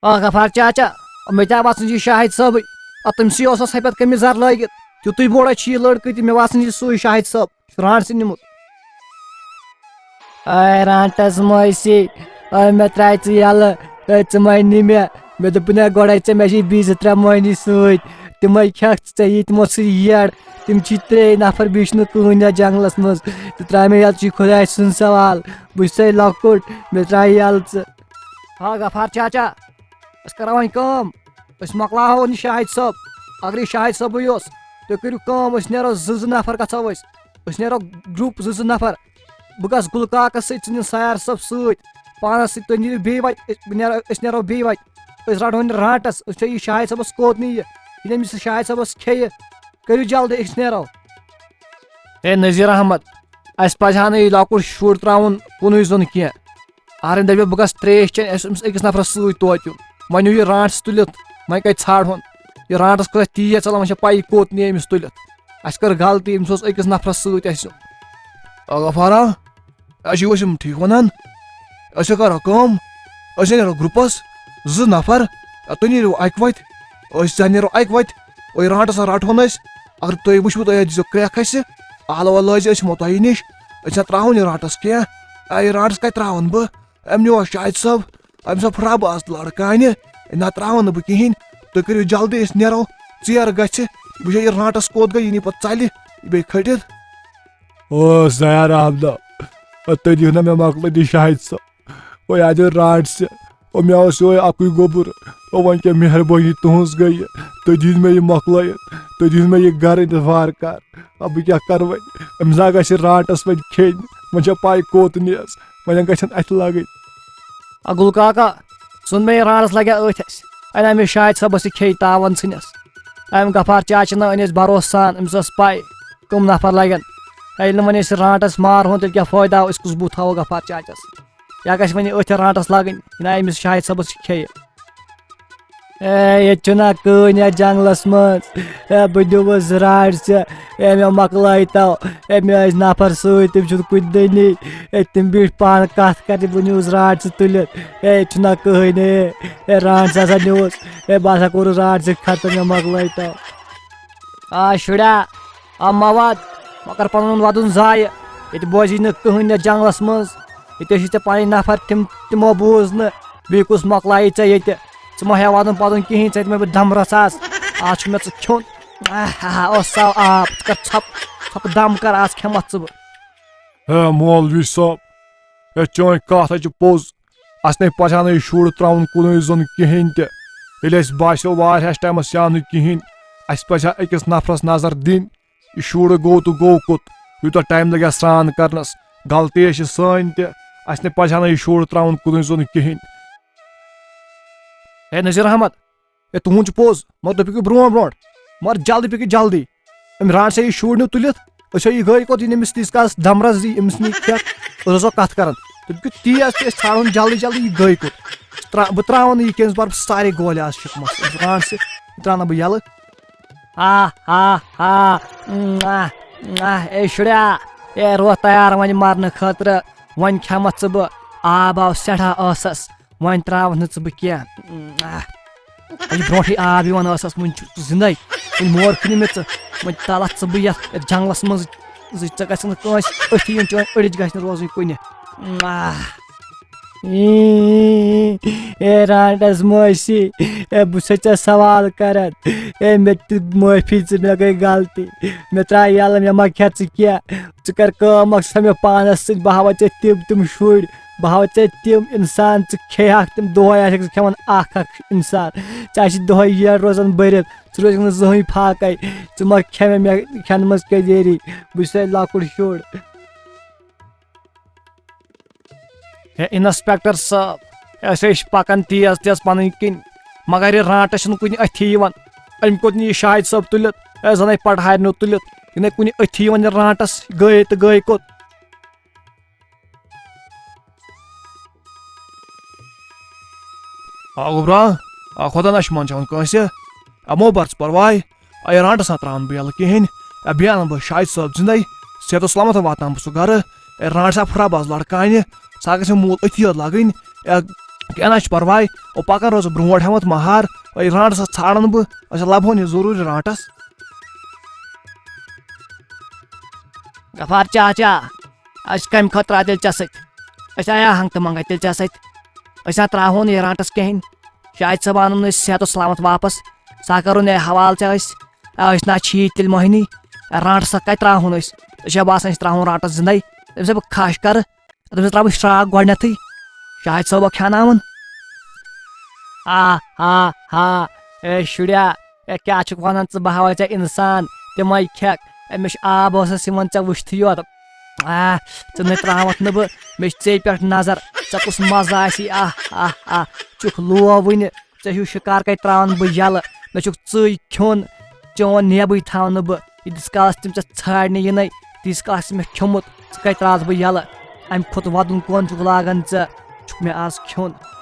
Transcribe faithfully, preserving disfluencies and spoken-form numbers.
آ، غفار چاچا، مےٚ تہِ آو باسان، یہِ شاہد صٲبٕے۔ آ، تٔمۍ سٕے اوس اَتھ سفید قمیٖض زر لٲگِتھ۔ تیُتُے بوڑا چھُ یہِ لٔڑکہٕ تہِ، مےٚ باسان، یہِ سُے شاہد صٲب، یُس رانٛٹھ سۭتۍ نیوٗمُت۔ اے رانٛٹس مٲسی، اے مےٚ ترٛایہِ ژٕ یَلہٕ، اے ژٕ مَے نہِ مےٚ۔ مےٚ دوٚپُن، اے گۄڈَے ژےٚ، مےٚ چھِ بیٚیہِ زٕ ترٛےٚ مٔہنی سۭتۍ، تِمَے کھٮ۪کھ ژٕ ژےٚ یہِ تِمو سۭتۍ یٔڈ۔ تِم چھِ ترٛے نفر، بیٚیہِ چھُنہٕ کٕہٕنۍ یَتھ جنٛگلَس منٛز۔ ژٕ ترٛاو مےٚ یَلہٕ، ژٕ چھُے خۄداے سُنٛد سوال، بہٕ چھُسَے لۄکُٹ، مےٚ ترٛایہِ یَلہٕ ژٕ۔ آ غفار چاچا، أسۍ کرو وۄنۍ کٲم، أسۍ مۄکلاوہون یہِ شاہد صٲب۔ اگر یہِ شاہد صٲبٕے اوس، تُہۍ کٔرِو کٲم، أسۍ نیرو زٕ زٕ نفر گژھو أسۍ۔ أسۍ نیرو گروپ زٕ زٕ نفر۔ بہٕ گژھٕ گُلہٕ کاکس سۭتۍ، ژٕ نِن سیار صٲب سۭتۍ۔ پانس سۭتۍ تُہۍ نیرِو بیٚیہِ وتہِ، أسۍ بہٕ نیرو، أسۍ نیرو بیٚیہِ وتہِ۔ أسۍ رٹہون یہِ رانٹس، أسۍ وٕچھو یہِ شاہد صٲبس کوٚت نِیہِ۔ ییٚلہِ أمِس یہِ شاہد صٲبس کھیٚیہِ، کٔرِو جلدی، أسۍ نیرو۔ ہے نذیر احمد، اَسہِ پَزِ ہا نہٕ یہِ لۄکُٹ شُر ترٛاوُن کُنُے زوٚن کینٛہہ۔ آرٕنۍ دَپہِ، بہٕ گژھٕ ترٛیش چیٚنۍ، اَسہِ أمِس أکِس نفرَس سۭتۍ توتہِ یُن۔ وۄنۍ نیوٗ یہِ رانٛٹَس تُلِتھ، وۄنۍ کَتہِ ژھانٛڈہون؟ یہِ رانٛٹَس کۭژاہ تیز ژَلان، وۄنۍ چھےٚ پَیی کوٚت نِیہِ أمِس تُلِتھ۔ اَسہِ کٔر غلطی، أمِس اوس أکِس نفرَس سۭتۍ اَسہِ یُن۔ آ غفارا، اَسہِ چھِ ٲسۍ یِم ٹھیٖک وَنان۔ أسۍ کَرو کٲم، أسۍ نیرو گرُپَس زٕ نفر، تُہۍ نیٖرِو اَکہِ وَتہِ، أسۍ زَن نیرو اَکہِ وَتہِ، أسۍ رانٛٹَس رَٹہون أسۍ۔ اگر تُہۍ وٕچھِو، تُہۍ دیٖزیو کرٛٮ۪کھ اَسہِ، آلہٕ وَلہٕ لٲزِ أسۍ یِمو تۄہہِ نِش۔ أسۍ چھِنہ ترٛاوُن یہِ رانٛٹَس کینٛہہ۔ اے، یہِ رانٛٹَس کَتہِ ترٛاوَن بہٕ؟ أمۍ نیوٗ اَسہِ شاہد صٲب، أمۍ صٲب پھٕٹرا بہٕ آز لَڑٕ کانہِ۔ نہ ترٛاوَن نہٕ بہٕ کِہیٖنۍ۔ تُہۍ کٔرِو جلدی، أسۍ نیرو۔ ژیر گژھِ، بہٕ وٕچھِ یہِ رانٛٹَس کوٚت گٔے، یہِ نی پَتہٕ ژَلہِ، یہِ بیٚیہِ کھٔٹِتھ۔ او زیار احمد، تُہۍ دِیِو نہ مےٚ مۄکلٲوِتھ یہِ شاہد صٲب۔ وۄنۍ اَتہِ رانٛٹَس، او مےٚ اوس یِہوٚے اَکُے گوٚبُر۔ او وۄنۍ کیٛاہ مہربٲنی تُہٕنٛز گٔیہِ، تُہۍ دِیِو مےٚ یہِ مۄکلٲیِتھ، تُہۍ دِیِو مےٚ یہِ گَرٕ دِتھ وارٕ کارٕ۔ آ، بہٕ کیٛاہ کَرٕ وۄنۍ؟ أمِس ہا گژھِ رانٛٹَس وۄنۍ کھیٚنۍ، وۄنۍ چھےٚ پَے کوٚت نِیَس، وۄنۍ گژھن اَتھِ لَگٕنۍ۔ آ، گُل کاکا، ژھُن مےٚ یہِ رانٛٹَس لَگہِ أتھۍ اَسہِ۔ اَنہِ أمِس شاہد صٲبَس یہِ کھیٚیہِ تاوَن ژھٕنِس۔ أمۍ غفار چاچہِ نہ أنۍ أسۍ بھروسہٕ سان، أمِس ٲس پَے کٕم نفر لَگن۔ ہے، ییٚلہِ نہٕ وۄنۍ أسۍ رانٛٹَس مارہون، تیٚلہِ کیٛاہ فٲیدٕ آو، أسۍ کُس بُتھ ہاوو غفار چاچَس؟ یا گژھِ وۄنۍ أتھۍ رانٛٹَس لَگٕنۍ، یہِ نہ أمِس شاہد صٲبَس یہِ کھیٚیہِ۔ اے، ییٚتہِ چھُنہ کٕہٕنۍ یَتھ جنٛگلَس منٛز۔ اے، بہٕ دیُتمَس رانٛٹَس۔ اے، مےٚ مۄکلٲیتو۔ اے، مےٚ ٲسۍ نفر سۭتۍ، تِم چھِنہٕ کُنہِ دٔنی۔ اے، تِم بیٖٹھۍ پانہٕ کَتھ کَرنہِ، بہٕ نیوٗس رانٛٹَس تُلِتھ۔ اے، ییٚتہِ چھُنہ کٕہٕنۍ۔ اے، اے، رانٛٹَس ہسا نیوٗس۔ اے، بہٕ ہسا کوٚرُس رانٛٹَس ختم، مےٚ مۄکلٲیتو۔ آ شُریا، آ مہ وَد، مہ کَر پَنُن وَدُن ضایع۔ ییٚتہِ بوزی نہٕ کٕہٕنۍ یَتھ جنٛگلَس منٛز۔ ییٚتہِ ٲسی ژےٚ پَنٕنۍ نفر، تِم، تِمو بوٗز نہٕ۔ بیٚیہِ کُس مۄکلایی ژےٚ ییٚتہِ؟ ژٕ مہ ہیٚہ وَدُن پَدُن کِہیٖنۍ، ژےٚ دِمَے بہٕ دَمبرَس آز۔ آز چھُ مےٚ ژٕ کھیوٚن۔ آہ، آہ، آہ، اوس سَو آب، ژٕ کَر ژھۄپ، ژھۄپہٕ دَم کَر، آز کھٮ۪مَتھ ژٕ بہٕ۔ ہے مولوی صٲب، ہے چٲنۍ کَتھ ہے چھِ پوٚز۔ اَسہِ نے پَزِ ہا نہٕ یہِ شُر ترٛاوُن کُنُے زوٚن کِہیٖنۍ تہِ۔ ییٚلہِ اَسہِ باسیو واریاہَس ٹایمَس یہِ آو نہٕ کِہیٖنۍ، اَسہِ پَزِ ہا أکِس نفرَس نظر دِنۍ۔ یہِ شُر گوٚو تہٕ گوٚو کوٚت؟ یوٗتاہ ٹایم لَگہِ ہا سرٛان کَرنَس، غلطی ہے چھِ سٲنۍ تہِ۔ اَسہِ نے پَزِ ہا نہٕ یہِ شُر ترٛاوُن کُنُے زوٚن کِہیٖنۍ۔ ہے نذیر احمد، ہے تُہُنٛد چھُ پوٚز، مگر تُہۍ پٔکِو برٛونٛٹھ برٛونٛٹھ، مگر جلدی پٔکِو جلدی۔ أمۍ رانٛٹَس یہِ شُر نیوٗ تُلِتھ، أسۍ ہو یہِ گٔے کوٚت، یہِ أمِس تیٖتِس کالَس دَمبرَس دی، أمِس نی کھٮ۪تھ، أسۍ آسو کَتھ کَران۔ تُہۍ پٔکِو تیز تیز، أسۍ ژھانٛڈہون جلدی جلدی یہِ گٔے کوٚت۔ ترٛا-، بہٕ ترٛاوَن نہٕ یہِ کینٛہہ، أمِس بَرٕ بہٕ سارے گولہِ آز شِکمَس، أمِس رانٛٹَس تہِ، بہٕ ترٛاونہٕ بہٕ یَلہٕ۔ ہا، ہا، ہا، اۭں، آہ، آہ، اے شُریا، اے روہ تیار وۄنۍ مرنہٕ خٲطرٕ، وۄنۍ کھٮ۪مَتھ ژٕ بہٕ، آب آو سٮ۪ٹھاہ ٲسَس، وۄنۍ ترٛاوَتھ نہٕ ژٕ بہٕ کینٛہہ۔ اۭں، آہ۔ وۄنۍ برونٛٹھٕے آب یِوان ٲسَس، وۄنۍ چھُکھ ژٕ زِندَے، وۄنۍ مور کھنہِ مےٚ ژٕ، وۄنۍ تَلَتھ ژٕ بہٕ یَتھ، یَتھ جنٛگلَس منٛز، زِ ژےٚ گژھِ نہٕ کٲنٛسہِ أتھی یُن، چٲنۍ أڑِچ گژھِ نہٕ روزٕنۍ کُنہِ۔ آہ۔ اے رانٛٹَس مٲسی، اے بہٕ چھُسَے ژےٚ سوال کران، اے مےٚ تہِ معٲفی ژٕ، مےٚ گٔے غلطی، مےٚ ترٛاو یَلہٕ، مےٚ مہ کھےٚ ژٕ کینٛہہ، ژٕ کر کٲم اَکھ، ژٕ تھاو مےٚ پانَس سۭتۍ، بہٕ ہاوَے ژےٚ تِم تِم شُرۍ، بہٕ ہاوَے ژےٚ تِم اِنسان، ژٕ کھے ہَکھ تِم دۄہَے آسَکھ ژٕ کھٮ۪وان اَکھ اَکھ اِنسان، ژےٚ آسی دۄہَے یٔڈ روزان بٔرِتھ، ژٕ روزَکھ نہٕ زٕہٕنۍ فاقَے، ژٕ مہ کھےٚ مےٚ، مےٚ کھٮ۪نہٕ منٛز کیٛاہ دیری، بہٕ چھُسَے لۄکُٹ شُر۔ ہے انسپیکٹر صٲب، ہے أسۍ ٲسۍ پکان تیز تیز پنٕنۍ کِنۍ، مگر یہِ رانٛٹَس چھُنہٕ کُنہِ أتھی یِوان۔ أمۍ کوٚت نہٕ یہِ شاہد صٲب تُلِتھ، ہے زَنَے پٹھارِ نیوٗ تُلِتھ، یہِ نے کُنہِ أتھی یِوان یہِ رانٛٹَس، گٔے تہٕ گٔے کوٚت؟ آ گوٚبرا، آ خۄدا نہ چھُ منٛدچھاوُن کٲنٛسہِ، آ مو بَر ژٕ پَرواے۔ اے رانٛٹَس نہ ترٛاوَن بہٕ یَلہٕ کِہیٖنۍ۔ اے بیٚیہِ اَنَن بہٕ شاہد صٲب زِندَے۔ صحت و سلامت واتناوَن بہٕ سُہ گَرٕ۔ اے رانٛٹَس ہا پھٕٹرا بہٕ آز لَڑٕ کانہِ۔ سُہ ہا گژھِ موٗل أتھی یوت لاگٕنۍ۔ اے کینٛہہ نہ چھُ پرواے، او پکان روزو برونٛٹھ ہٮ۪متھ مہار، أے رانٹسس ژھانڈن بہٕ، أسۍ لبہون یہِ ضروٗری رانٹس۔ غفار چاچا، أسۍ کمہِ خٲطرٕ آے تیٚلہِ ژےٚ سۭتۍ؟ أسۍ آیا ہنٛگتہٕ منٛگے تیٚلہِ ژےٚ سۭتۍ؟ أسۍ نہ ترٛاوہون یہِ رانٹس کِہینۍ۔ شاید صٲب انُن أسۍ صحت و سلامت واپس۔ سُہ ہا کرُن یہِ حوالہٕ ژےٚ أسۍ۔ آ، أسۍ نہ چھِ ییٚتہِ تیٚلہِ مۄہنی۔ رانٹس کتہِ ترٛاوہون أسۍ؟ ژےٚ چھا باسان أسۍ ترٛاوہون رانٹس زندے؟ تٔمِس ہے بہٕ کھش کرٕ۔ تٔمِس ترٛاوٕ بہٕ شراکھ گۄڈٕنیتھٕے۔ شاہد صٲبہ کھیاناوُن۔ آ، ہا، ہا۔ اے شُریا، اے کیٛاہ چھُکھ ونان ژٕ؟ بہٕ ہاوے ژےٚ انسان، تِمے کھٮ۪کھ۔ اے مےٚ چھُ آب ٲسس یِوان ژےٚ وٕچھتھٕے یوت۔ آ، ژٕ نَے ترٛاوَتھ نہٕ بہٕ، مےٚ چھِ ژے پٮ۪ٹھ نظر۔ ژےٚ کُس مزٕ آسی؟ آہ، آہ، آہ، چھُکھ لوو وٕنہِ۔ ژےٚ ہیوٗ شِکار کَتہِ ترٛاوَن بہٕ یَلہٕ؟ مےٚ چھُکھ ژٕے کھیوٚن، چون نیبٕے تھاونہٕ بہٕ۔ ییٖتِس کالَس تِم ژےٚ ژھانڈنہِ یِنَے، تیٖتِس کالَس چھِ مےٚ کھیوٚمُت، ژٕ کَتہِ ترٛاوَتھ بہٕ یَلہٕ؟ اَمہِ کھۄتہٕ وَدُن کون چھُکھ لاگان ژٕ؟ چھُکھ مےٚ آز کھیوٚن۔